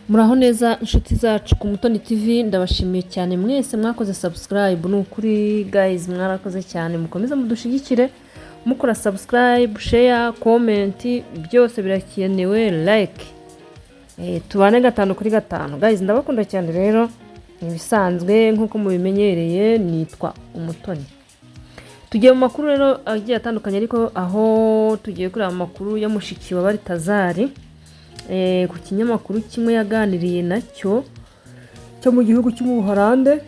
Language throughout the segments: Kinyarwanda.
Muraho neza inshuti zacu ku Mutoni TV, ndabashimiye cyane mwese mwakoze subscribe. Ni ukuri guys, mwarakoze cyane, mukomeze mudushyigikire mukora subscribe, share, comment, byose birakenewe, like. Tubane gatanu kuri gatanu guys, ndabakunda cyane. Rero ibisanzwe nk'uko mubimenyereye, nitwa Umutoni. Tugiye mu makuru rero agiye atandukanye, ariko aho tugiye kureba amakuru ya mushiki wa Baritazari ku kinyamakuru kimwe yaganiriye nacyo cyo mu gihugu cy'Ubuholande,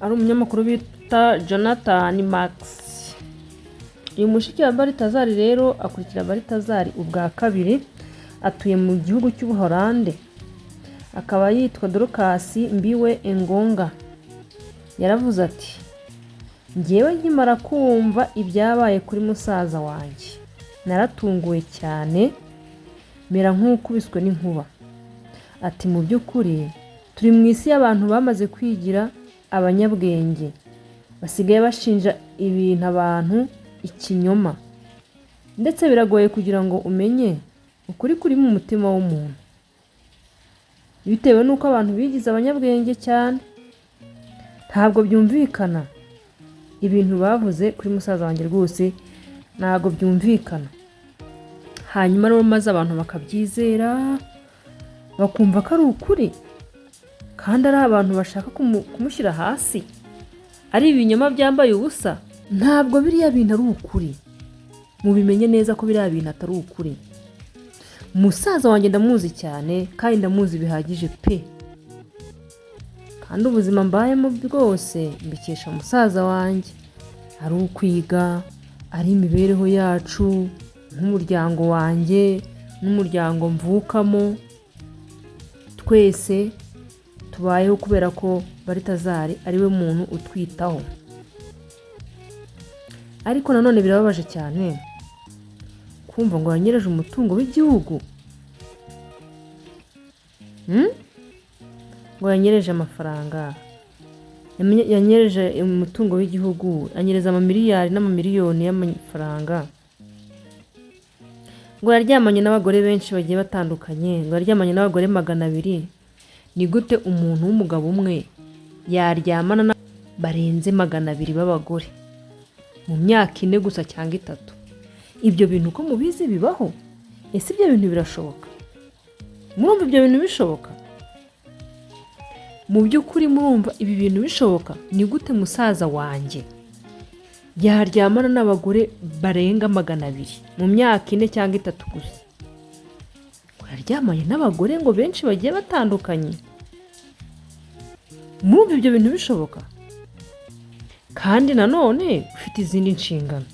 ari umunyamakuru bita Jonathan Max. Uyu mushiki wa Baritazari rero akurikira Baritazari ubwa kabiri, atuye mu gihugu cy'Ubuholande, akaba yitwa Dorcas Mbiwe Engonga. Yaravuze ati: "Ngewe nkimara kumva ibyabaye kuri musaza wanjye naratunguwe cyane, mera nk'ukubiswe n'inkuba." Ati: "Mu by'ukuri turi mu isi y'abantu bamaze kwigira abanyabwenge, basigaye bashinja ibintu abantu ikinyoma, ndetse biragoye kugira ngo umenye ukuri kuri mu mutima w'umuntu bitewe n'uko abantu bigize abanyabwenge cyane. Ntabwo byumvikana ibintu bavuze kuri musaza wanjye, rwose ntabwo byumvikana." Hanyuma rero maze abantu bakabyizera, bakumva ko ari ukuri, kandi ari abantu bashaka kumushyira hasi, ari ibinyoma byambaye ubusa. Ntabwo biriya bintu ari ukuri, mubimenye neza ko biriya bintu atari ukuri. Musaza wanjye ndamuzi cyane kandi ndamuzi bihagije pe, kandi ubuzima mbayemo bwose mbikesha musaza wanjye, ari ukwiga, ari imibereho yacu nk'umuryango wanjye n'umuryango mvukamo, twese tubayeho kubera ko Baritazari ariwe muntu utwitaho. Ariko nanone birababaje cyane kumva ngo yanyereje umutungo w'igihugu. Ngo yanyereje amafaranga, yanyereje umutungo w'igihugu, anyereza amamiliyari n'amamiliyoni y'amafaranga, ngo yaryamanye n'abagore benshi bagiye batandukanye, ngo yaryamanye n'abagore 200. Ni gute umuntu w'umugabo umwe yaryamana na barenze 200 b'abagore mu myaka 4 gusa cyangwa 3? Ibyo bintu uko mubizi bibaho? Ese ibyo bintu birashoboka? Murumva ibyo bintu bishoboka? Mu by'ukuri murumva ibi bintu bishoboka? Ni gute musaza wanjye yaryamana n'abagore barenga 200 mu myaka 4 cyangwa 3 gusa? Ngo yaryamanye n'abagore ngo benshi bagiye batandukanye. Murumva ibyo bintu bishoboka? Kandi nanone ufite izindi nshingano.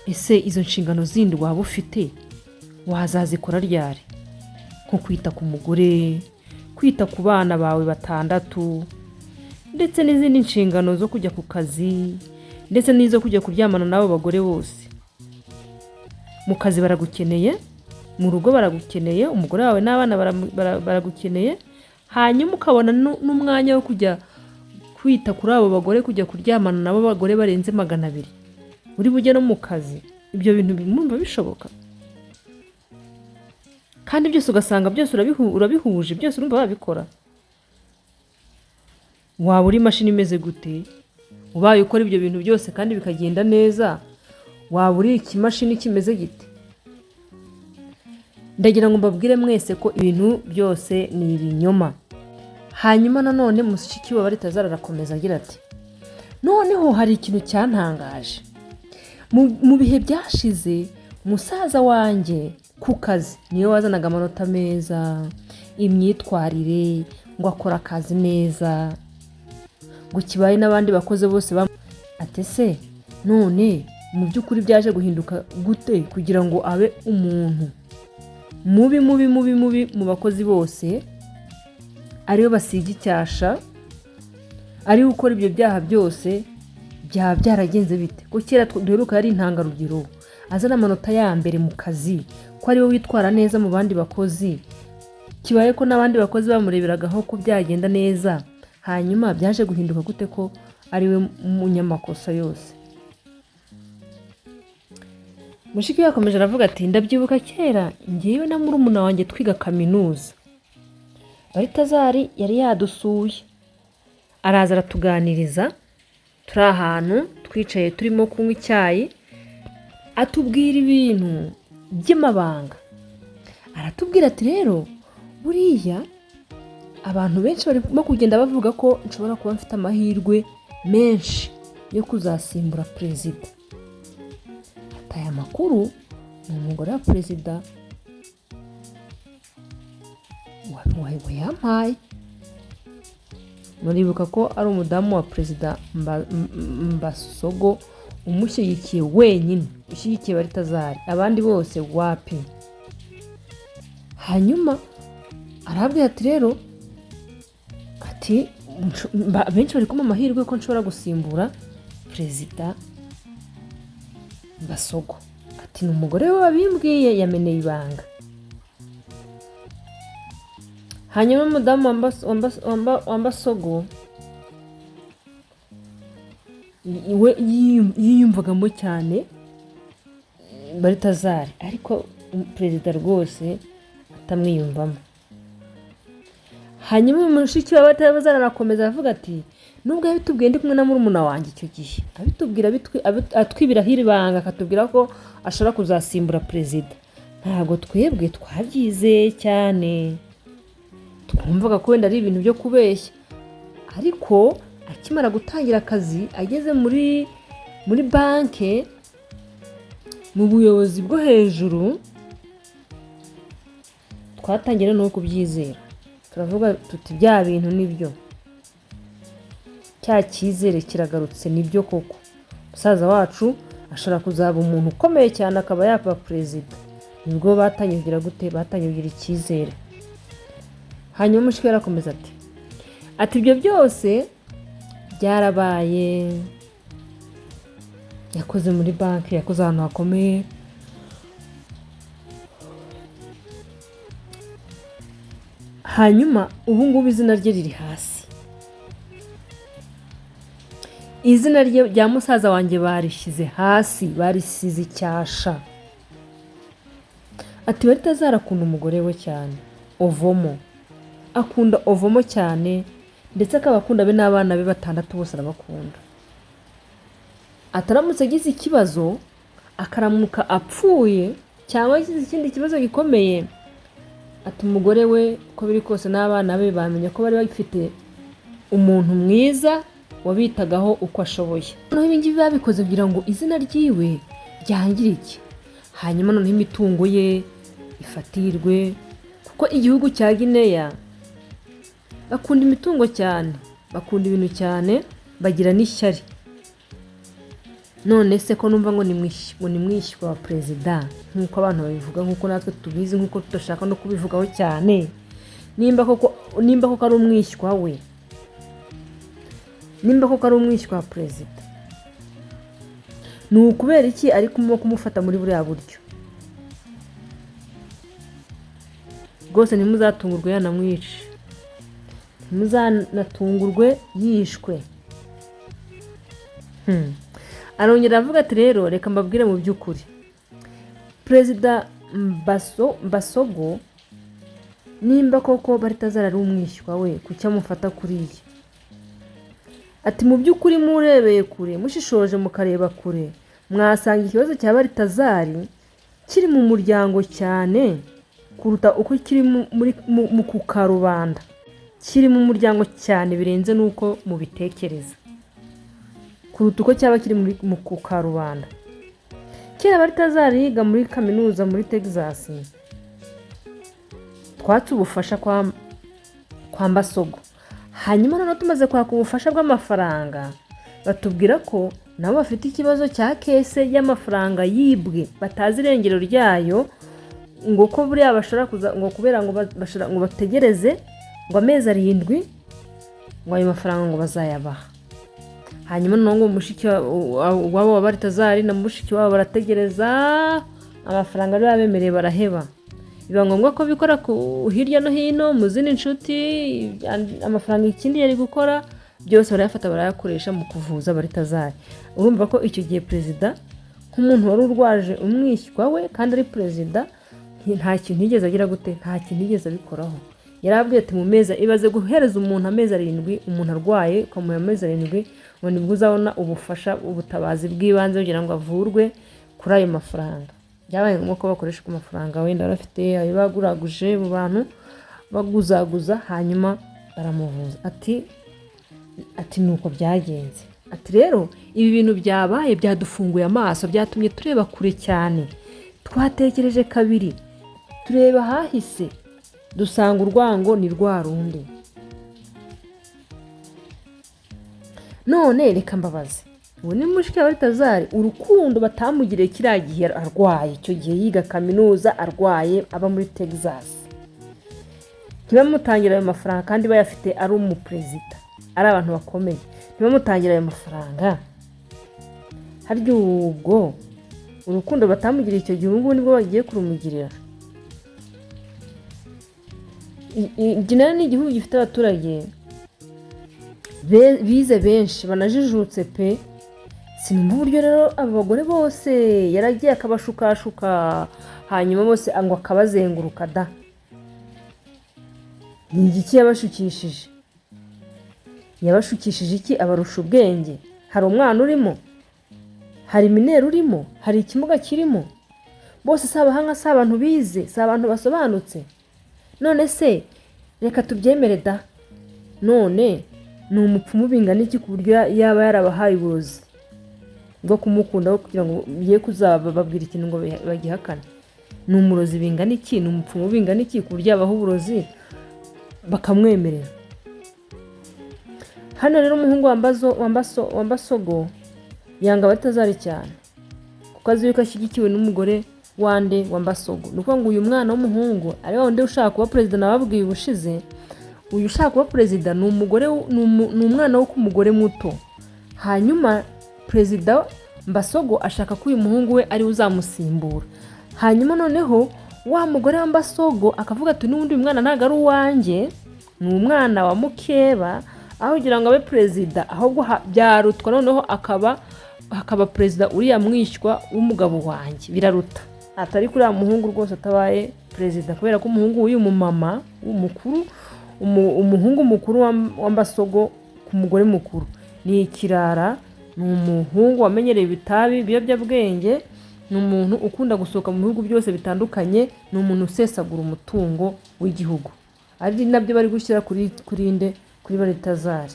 Ese izo nshingano zindi waba ufite wazazikora ryari? Nko kwita ku mugore, kwita ku bana bawe batandatu, ndetse n'izindi nshingano zo kujya ku kazi, ndetse n'izo kujya kuryamana n'abo bagore bose. Mu kazi baragukeneye, mu rugo baragukeneye, umugore wawe n'abana baragukeneye, hanyuma ukabona n'umwanya wo kujya kwita kuri abo bagore, kujya kuryamana nabo bagore barenze 200, uri bujye no mu kazi. Ibyo bintu murumva bishoboka? Kandi byose ugasanga byose urabihuje, byose urumva wabikora. Waba uri imashini imeze gute ubaye ukora ibyo bintu byose kandi bikagenda neza? Waba uri ikimashini kimeze gite? Ndagira ngo mbabwire mwese ko ibintu byose ni ibinyoma. Hanyuma nanone mushiki we Baritazari arakomeza agira ati: "Noneho hari ikintu cyantangaje. Mu bihe byashize musaza wanjye ku kazi niwe wazanaga amanota meza, imyitwarire, ngo akora akazi neza, ngo kibaye n'abandi bakozi bose." Ati: "Ese none mu by'ukuri byaje guhinduka gute kugira ngo abe umuntu mubi mubi mubi mubi mu bakozi bose, ariwe basiga icyasha, ariwe ukora ibyo byaha byose? Byaba byaragenze bite ko kera duheruka yari intangarugero, azana amanota ya mbere mu kazi, ko ariwe witwara neza mu bandi bakozi, kibaye ko n'abandi bakozi bamureberagaho ko byagenda neza? Hanyuma byaje guhinduka gute ko ariwe munyamakosa yose?" Mushiki we yakomeje aravuga ati: "Ndabyibuka kera ngewe na murumuna wanjye twiga kaminuza." Baritazari yari yadusuye, araza aratuganiriza, turi ahantu twicaye turimo kunywa icyayi, atubwira ibintu by'amabanga. Aratubwira ati: "Rero buriya abantu benshi barimo kugenda bavuga ko nshobora kuba mfite amahirwe menshi yo kuzasimbura perezida." Ati: "Aya makuru ni umugore wa perezida wayampaye." Muribuka ko ari umudamu wa perezida Mbasogo umushyigikiye wenyine, ushyigikiye Baritazari, abandi bose wapi. Hanyuma arabwira ati: "Rero," ati, "benshi bari kumpa amahirwe ko nshobora gusimbura perezida Mbasogo." Ati: "Ni umugore we wabimbwiye, yameneye ibanga." Hanyuma umudamu wa Mbasogo we yiyumvagamo cyane Baritazari, ariko perezida rwose atamwiyumvamo. Hanyuma mushiki we Baritazari arakomeza aravuga ati: "Nubwo yabitubwiye ndi kumwe na murumuna wanjye icyo gihe, abitubwira atwibiraho ibanga, akatubwira ko ashobora kuzasimbura perezida, ntabwo twebwe twabyizeye cyane, twumvaga ko wenda ari ibintu byo kubeshya. Ariko akimara gutangira akazi, ageze muri banki mu buyobozi bwo hejuru, twatangira no kubyizera, turavuga tuti bya bintu nibyo, cya cyizere kiragarutse, nibyo koko, musaza wacu ashobora kuzaba umuntu ukomeye cyane, akaba yaba perezida." Nibwo batangiye kugira gute? Batangiye kugira icyizere. Hanyuma mushiki we arakomeza ati: "Ibyo byose byarabaye, yakoze muri banki, yakoze ahantu hakomeye, hanyuma ubu ngubu izina rye riri hasi. Izina rye rya musaza wanjye barishyize hasi, barisize icyasha." Ati: "Baritazari akunda umugore we cyane Ovomo, akunda Ovomo cyane, ndetse akaba akunda be n'abana be batandatu bose arabakunda. Ataramutse agize ikibazo, akaramuka apfuye cyangwa agize ikindi kibazo gikomeye," ati, "umugore we uko biri kose n'abana be bamenya ko bari bafite umuntu mwiza wabitagaho uko ashoboye." Noneho ibi ngibi babikoze kugira ngo izina ryiwe ryangirike, hanyuma noneho imitungo ye ifatirwe, kuko igihugu cya Gineya bakunda imitungo cyane, bakunda ibintu cyane, bagira n'ishyari. None se ko numva ngo ni mwishywa wa perezida, nk'uko abantu babivuga, nk'uko natwe tubizi, nk'uko tudashaka no kubivugaho cyane, nimba koko ari umwishywa we, nimba koko ari umwishywa wa perezida, ni ukubera iki ari kumufata muri buriya buryo? Rwose ntimuzatungurwe yanamwice, ntimuzanatungurwe yishwe." Arongera aravuga ati: "Rero reka mbabwire, mu by'ukuri perezida Mbasogo, nimba koko Baritazari ari umwishywa we, kuki amufata kuriya?" Ati: "Mu by'ukuri murebeye kure, mushishoje mukareba kure, mwasanga ikibazo cya Baritazari kiri mu muryango cyane kuruta uko kiri mu ku karubanda. Kiri mu muryango cyane birenze n'uko mubitekereza, kuruta uko cyaba kiri mu ku karubanda. Kera Baritazari yiga muri kaminuza muri Texas, twatse ubufasha kwa Mbasogo. Hanyuma noneho tumaze kwaka ubufasha bw'amafaranga, batubwira ko nabo bafite ikibazo cya caisse y'amafaranga yibwe, batazi irengero ryayo, ngo ko buriya bashobora kuza, ngo kubera ngo bashobora, ngo bategereze ngo amezi 7, ngo ayo mafaranga ngo bazayabaha. Hanyuma noneho ngo mushiki wabo wa Baritazari na mushiki wabo barategereza amafaranga bari babemereye, baraheba. Biba ngombwa ko bikora ku hirya no hino mu zindi nshuti amafaranga. Ikindi yari gukora byose barayafata, barayakoresha mu kuvuza Baritazari." Urumva ko icyo gihe perezida, nk'umuntu wari urwaje umwishywa we kandi ari perezida, nta kintu yigeze agira gute? Nta kintu yigeze abikoraho. Yarabwiye ati mu mezi, ibaze guhereza umuntu amezi 7, umuntu arwaye ukamuha amezi 7 ngo nibwo uzabona ubufasha, ubutabazi bw'ibanze kugira ngo avurwe kuri ayo mafaranga. Byabaye ngombwa ko bakoresha ku mafaranga wenda bafite ayo baguraguje mu bantu baguzaguza, hanyuma baramuvuza. Ati nuko byagenze. Ati rero ibi bintu byabaye byadufunguye amaso, byatumye tureba kure cyane, twatekereje kabiri, tureba ahahise, dusanga urwango ni rwa rundi. None reka mbabaze, ubu ni mushiki wa Baritazari, urukundo batamugiriye kiriya gihe arwaye, icyo gihe yiga kaminuza arwaye aba muri Texas, ntibamutangire ayo mafaranga kandi bayafite, ari umuperezida, ari abantu bakomeye, ntibamutangire ayo mafaranga. Harya ubwo urukundo batamugiriye icyo gihe, ubu ngubu nibwo bagiye kurumugirira? Guinea ni igihugu gifite abaturage bize benshi banajijutse pe. Sinumva uburyo rero aba bagore bose yaragiye akabashukashuka, hanyuma bose ngo akabazenguruka da. Ni igiki yabashukishije? Yabashukishije iki? Abarusha ubwenge? Hari umwana urimo? Hari mineur urimo? Hari ikimuga kirimo? Bose si abahanga, si abantu bize, si abantu basobanutse? None se reka tubyemere da, none ni umupfumu bingana iki ku buryo yaba yarabahaye uburozi bwo kumukunda kugira ngo ye kuzaba babwira ikintu ngo bagihakane? Ni umurozi bingana iki? Ni umupfumu bingana iki ku buryo yabaha uburozi bakamwemerera? Hano rero umuhungu wa Mbasogo yanga Batazari cyane, kuko azi yuko ashyigikiwe n'umugore wande wa Mbasogo. Ni ukuvuga ngo uyu mwana w'umuhungu ari wa wundi ushaka kuba perezida nababwiye ubushize. Uyu ushaka kuba perezida ni umugore, ni umwana wo ku mugore muto. Hanyuma perezida Mbasogo ashaka ko uyu muhungu we ariwe uzamusimbura. Hanyuma noneho wa mugore wa Mbasogo akavuga ati n'ubundi uyu mwana ntabwo ari uwanjye, ni umwana wa mukeba, aho kugira ngo abe perezida ahubwo byarutwa noneho akaba perezida uriya mwishywa w'umugabo wanjye, biraruta atari kuri uriya muhungu rwose atabaye perezida, kubera ko umuhungu w'uyu mumama mukuru, umuhungu mukuru wa Mbasogo ku mugore mukuru, ni ikirara, ni umuhungu wamenyereye ibitabi, ibiyobyabwenge, ni umuntu ukunda gusohoka mu bihugu byose bitandukanye, ni umuntu usesagura umutungo w'igihugu, ari nabyo bari gushyira kuri nde? Kuri Baritazari.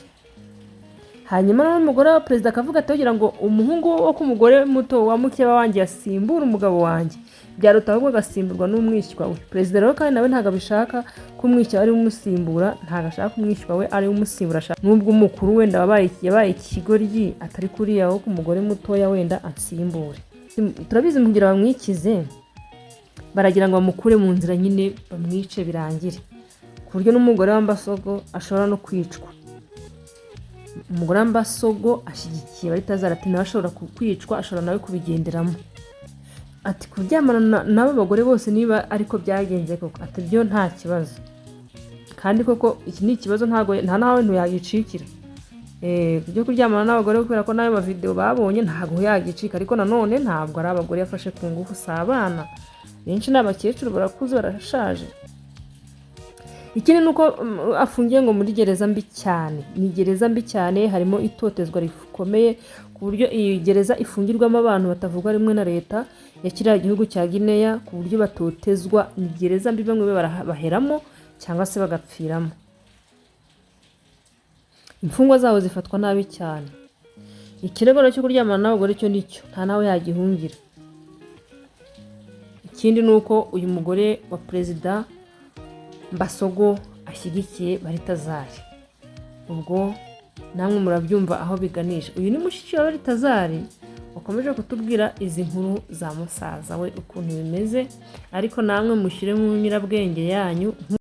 Hanyuma noneho umugore wa perezida akavuga ati kugira ngo umuhungu wo ku mugore muto wa mukeba wanjye yasimbure umugabo wanjye, byaruta ahubwo agasimburwa n'umwishywa we. Perezida rero kandi nawe ntabwo abishaka ko umwishywa ari we umusimbura, ntabwo ashaka ko umwishywa we ari we umusimbura, nubwo umukuru wenda yabaye ikigoryi, atari kuriya wo ku mugore mutoya wenda ansimbure. Turabizi, kugira bamwikize baragira ngo bamukure mu nzira nyine, bamwice birangire, ku buryo n'umugore wa Mbasogo ashobora no kwicwa. Umugore wa Mbasogo ashyigikiye Baritazari, ati nawe ashobora kwicwa, ashobora nawe kubigenderamo. Ati kuryamana n'abo bagore bose niba ariko byagenze koko, ati byo nta kibazo. Kandi koko iki ni ikibazo, ntabwo nta n'aho yagicikira byo kuryamana n'abagore, kubera ko n'ayo mavideo babonye ntabwo yagicika. Ariko nanone ntabwo ari abagore yafashe ku ngufu, si abana benshi, ni abakecuru, barakuze, barashaje. Ikindi ni uko afungiye ngo muri gereza mbi cyane, ni gereza mbi cyane, harimo itotezwa rikomeye, ku buryo iyi gereza ifungirwamo abantu batavuga rumwe na leta ya kiriya gihugu cya Gineya, ku buryo batotezwa. Ni gereza mbi, bamwe baheramo cyangwa se bagapfiramo. Imfungwa zabo zifatwa nabi cyane. Ikirego cyo kuryamana n'abagore cyo nicyo nta nawe yagihungira. Ikindi ni uko uyu mugore wa perezida Mbasogo ashyigikiye Baritazari. Ubwo namwe murabyumva aho biganisha. Uyu ni mushiki wa Baritazari wakomeje kutubwira izi nkuru za musaza we ukuntu bimeze, ariko namwe mushyire mu nyurabwenge yanyu.